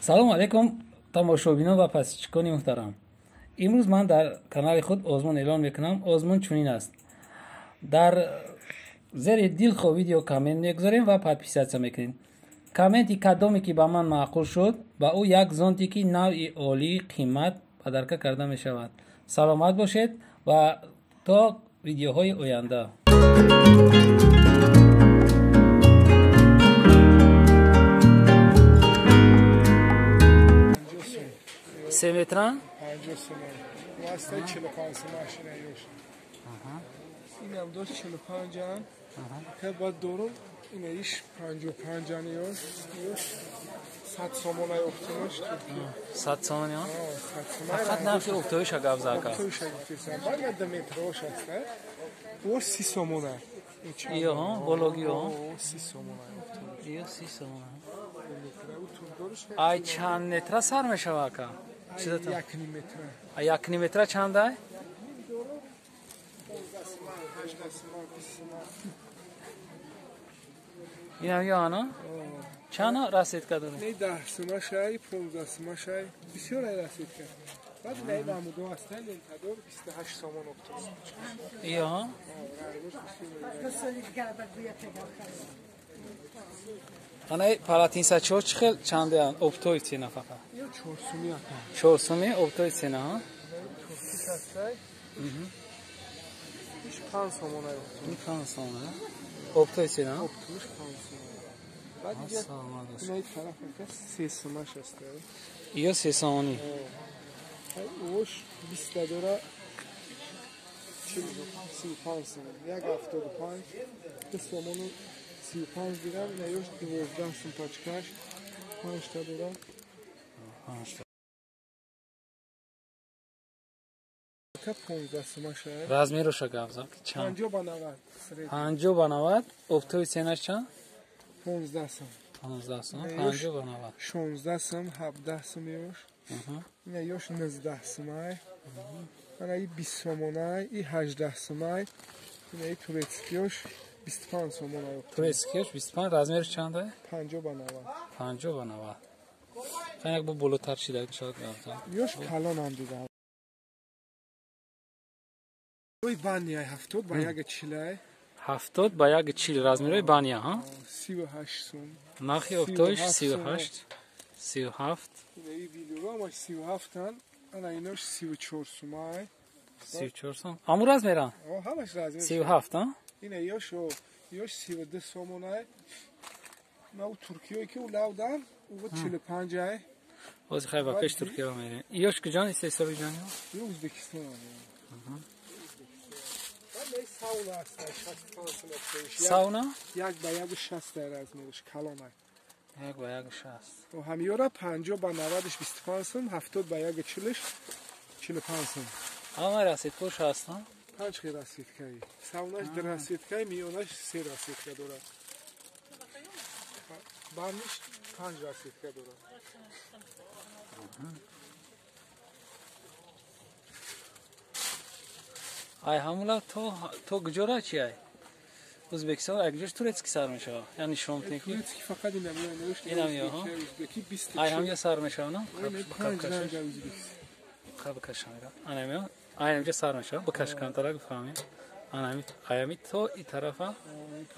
Салом алейкум, тамошобинон ва подписчикони муҳтарам. Имрӯз ман дар канали худ озмун эълон мекунам. Озмун чунин аст. Дар зери дилхоҳ видео коммент мегузорем ва подписаться мекунем. Комменти кадоме ки ба ман маъқул шуд, ба ӯ як зонтики навъи олии қимат падарка карда мешавад. Саломат бошед ва то видеоҳои оянда. Се метра? 50 сомон. Вастай 45 сомон ёш. Инам дошт 45 ан. Ка баъд дорум ина иш 55 ан ёш. Ёш 100 сомон ай оптимаш Туркия. 100 сомон ё? 100 сомон. Фақат нархи оптовиша гап зака. Оптовиша гуфтесам. Баъд на 2 метрош аст. О 30 сомон ай. Иё ҳо, бологи ҳо. 30 сомон ай оптовиш. Иё 30 сомон. Ай чанд метра сар мешава ака? Як ним метра. А як ним метра чанд ай? Инам ё ана? Чанд расидка дорӣ? Не 10 сума шай, 15 сума шай. Бисёр ай расидка. Баъд ин амудо ҳастан, лентадор 28 сомон оптовиш. Иё? Ана палатинсачо чӣ хел чандаанд? Оптои цена фақат. Ё 4 суми ака. 4 суми оптои цена, ҳа? Туркиш ҳастай. Иш 5 сомон ай оптои. Ин 5 сомон, ҳа? Оптои цена? Оптоиш 5 сомон. Баъд дигар ин тараф ака 3 сумаш ҳастай. Ё 3 сомонӣ. Ош 20 дора 35 сомон. 1.75 2 сомону 35 дирам, ина ёш 12 сум пачкаш, 5 та дора. 5 та. Ка 15 сума шай. Размероша гап зад чанд? 50 ба 90. 50 ба 90. Оптови ценаш чанд? 15 сум. 15 сум, 50 ба 90. 16 сум, 17 сум ёш. Ина ёш 19 сумай. Ана и 20 сомонай, и 18 сумай. Ина и турецкиёш 25 сомон ай. Турецкиёш 25, размерш чанд ай? 50 ба 90. 50 ба 90. Хан як бо болотар шида шояд гап. Ёш калон ам дида. Ой бани ай 70 ба 1.40 ай. 70 ба 1.40 размерои бания, ҳа? 38 сум. Нархи оптовиш 38, 37. Ина и вилюро ама 37 ан. Ана инош 34 сум ай. 34 сум. Аму размера? О, ҳамаш размер. 37, ҳа? Ина ёш ёш 32 сомон ай. На у Туркиё ки у лавдан, у 45 ай. Ҳозир хай ба пеш Туркиё мерем. Ёш куҷон истеҳсоли ҷон? Ё Ӯзбекистон. Сауна аст, 65 сум оптовиш. Сауна? 1 ба 1.60 ай размериш, калон ай. 1 ба 1.60. О ҳамёра 50 ба 90 25 сум, 70 ба 1.40 45 сум. Ама расидкош ҳастан? 5 хел расидкаи. Саунаш 2 расидкаи, миёнаш 3 расидка дорад. Барниш 5 расидка дорад. Ай ҳамула то куҷора чи ай? Ӯзбекистон ай куҷош турецки сар мешавад? Яъне шумо метавонед ки турецки фақат инам ё инам ё ҳа? Ӯзбеки 20 Ай ҳамҷа сар мешавад, на? 5 ранга ӯзбек. Қаб кашам. Анам ё ай ҳамҷа сар мешавад. Бикаш камтарак бифаҳмем. Анами аями то и тарафа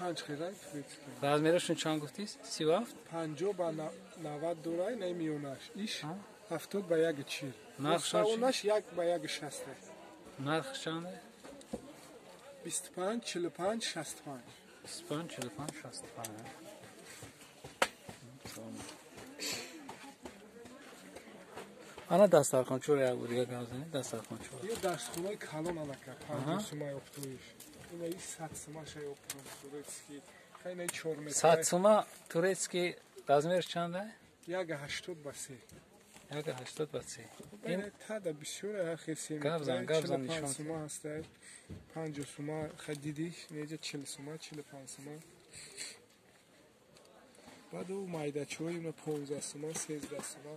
5 хел ай турецки. Размерашон чанд гуфтист? 37? 50 ба 90 дорай, на миёнаш. Иш 70 ба 1.40. Нархшон саунаш 1 ба 1.60. Нарх чанд? 25, 45, 65. 25, 45, 65. Ана дастархончуро як бор дига гап занед, дастархончуро. Ё дастархонаи калон анака, 50 сума оптовиш. Ина и 100 сума шай оптовиш турецки. Хай ина 4 метр. 100 сума турецки размерш чанд ай? 1.80 ба 3. 1.80 ба 3. Ин тада бисёр ай хел 3 метр. Гап зан нишон. Сума ҳастай. 50 сума хай дидӣ, неҷа 40 сума, 45 сума. Баъд у майдачои ина 15 сума, 13 сума.